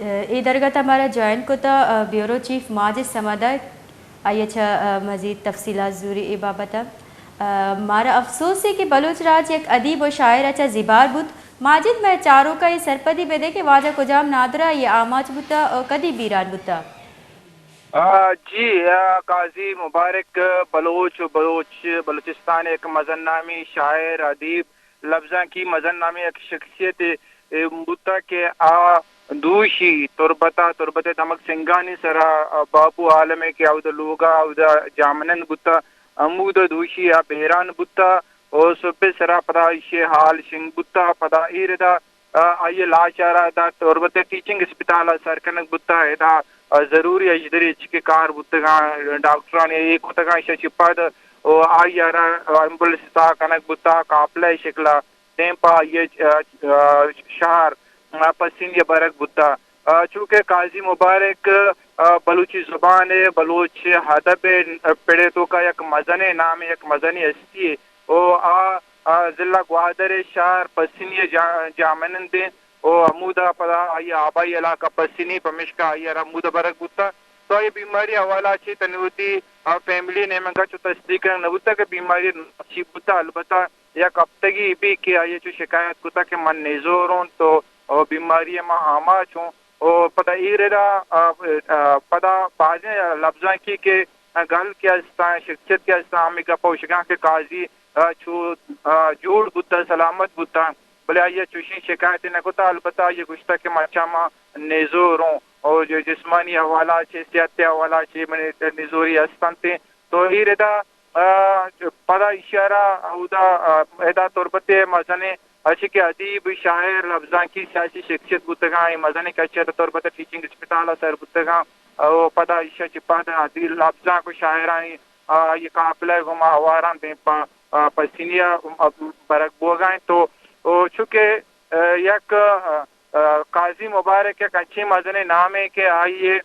اے درگت ءَ مارا جوائن کتہ، ءَ، بیورو چیف ماجد صمد ءَ، آئی ءَ چہ، ءَ، مزید تفصیلات زوری اے بابت ءَ۔ ءَ، مارا افسوسے کہ بلوچ راج یک ادیب و شاعر ءَ چہ زیبار بوت۔ ماجد، مئے چاروک ءَ اے سرپدی بدے کہ واجہ کجام نادراہی ءَ آماچ بوتہ و کدی بیران بوتہ؟ آ، جی، آ، قاضی مبارک بلوچ و بلوچ، بلوچستان ءِ یک مزن نامیں شاعر، ادیب، لبزانکی مزن نامیں یک شخصیتے، اے، بوتہ کہ آ دوشی تربت ءَ، تربت ءِ دمگ سنگانی سرا، آ، بابو عالم ءَ کہ اودا لوگ ءَ، اودا جاہمنند بوتہ، ہمودا دوشی آ بیران بوتہ و سہب ءِ سرا پدا ایشی ءِ حال شنگ بوتہ، پدا اے ردا آ، آئی ءِ لاش ءَ را ادا تربت ءِ ٹیچنگ اسپتال ءَ سر کنگ بوتہ، ادا، آ، ضروری اژدری اچ کہ کار بوتگاں، ڈاکٹرانی اے کتگاں، ایشی ءَ چہ پد و آئی ءَ را ایمبولینس ءِ تہا کنگ بوتہ، قافلہ ءِ شکل ءَ دیم پہ آئی ءِ، آ، آ، شہر، آ، پسنی ءَ برگ بوتہ۔ آ، چونکہ قاضی مبارک، آ، بلوچی زبان ءِ، بلوچ ادب ءِ پڑ ءِ توکا یک مزنیں نامے، یک مزنیں ہستی یے۔ و آ، آ، ضلع گوادر ءِ شہر پسنی ءَ جا-، جاہمنند انت و ہمودا پدا آئی ءِ آبائی علاقہ پسنی، پمیشکا آئی ءَ را ہمودا برگ بوتہ۔ تو آئی ءِ بیماری ءِ حوالہ ءَ چہ تنی وتی، آ، فیملی ءِ نیمگ ءَ چو تصدیق کنگ نہ بوتہ کہ بیماری چی بوتہ، البتہ یک ہفتگی بی کہ آئی ءَ چو شکایت کتہ کہ من نزور اوں تو، آ، بیماری ءَ من آماچ اوں۔ و پدا اے ردا، آ، آ، پدا بازیں لبزانکی کہ گل کہ استاں، شخصیت کہ استاں، ہمے گپ ءَ گوشگاں کہ قاضی، آ، چو، آ، جوڑ بوتہ، سلامت بوتہ، بلے آئی ءَ چوشیں شکایتے نہ کتہ، البتہ آئی ءَ گوشتہ کہ مرچاں ما نزور اوں و ج-، جسمانی حوالہ ءَ چہ، صحت ءِ حوالہ ءَ چہ منی نزوری است انت۔ تو اے ردا، آ، پدا ایشی ءَ را اودا، آ، ادا تربت ءِ مزنیں، ہرچی کہ ادیب، شاعر، لبزانکی، سیاسی شخصیت بوتگاں، اے مزنیں کچ ءَ تربت ءِ ٹیچنگ اسپتال ءَ سر بوتگاں و پدا ایشی ءَ چہ پد ادیب، لبزانک و شاعرانی، آ، آئی ءِ قافلہ ءَ گوما ہوار انت دیم پہ، آ، پسنی ءَ، آ، برگ بوگ ءَ انت۔ تو، او، چونکہ، آ، یک، آ، آ، قاضی مبارک یک انچیں مزنیں نامے کہ آئی ءَ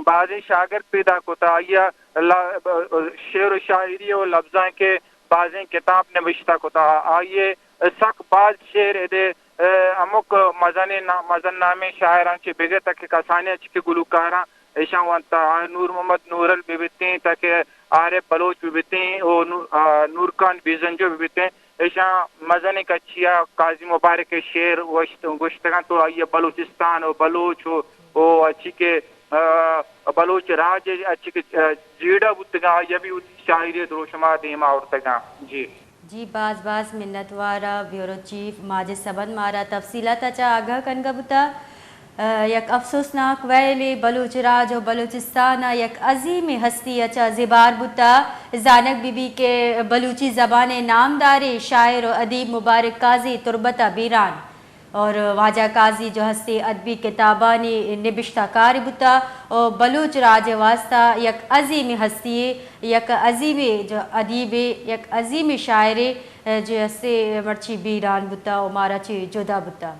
بازیں شاگرد پیدا کتہ، آئی ءَ ل-، شعر و شاعری و لبزانک ءِ بازیں کتاب نبشتہ کتہ۔ آئی ءِ سک باز شعر ادے، آ، ہمک مزنیں نا-، مزن نامیں شاعراں چہ بگر تاکہ کسانیں چہ کہ گلوکاراں ایشاں ونتہ، آ، نور محمد نورل بہ بیتیں، تاکہ عارف بلوچ بہ بیتیں، و نو-، آ، نورخان بیزنجو بہ بیتیں، ایشاں مزنیں کچی ءَ قاضی مبارک ءِ شعر گوشت-، گوشتگاں، تو آئی ءَ بلوچستان و بلوچ و، و ہرچی کہ، آ، بلوچ راج ءِ ہرچی کہ، آ، جیڑہ بوتگاں، آئی ءَ بھی وتی شاعری ءِ دروشم ءَ دیم ءَ آورتگاں۔ جی۔ جی، باز باز منتوار ءَ بیورو چیف ماجد صمد مارا تفصیلات ءَ چہ آگاہ کنگ ءَ بوتہ۔ آ، یک افسوسناک ویلے، بلوچ راج و بلوچستان ءَ یک عظیمیں ہستی ءَ چہ زبار بوتہ۔ زانگ بہ بی کہ بلوچی زبان ءِ نامداریں شاعر و ادیب مبارک قاضی تربت ءَ بیران اور واجہ قاضی جو ہستی ادبی کتابانی نبشتہ کار بوتہ و بلوچ راج ءِ واستہ یک عظیمیں ہستی، یک عظیمیں جو ادیبے، یک عظیمیں شاعرے، جو ہستی مرچی بیران بوتہ و مارا چہ جدا بوتہ۔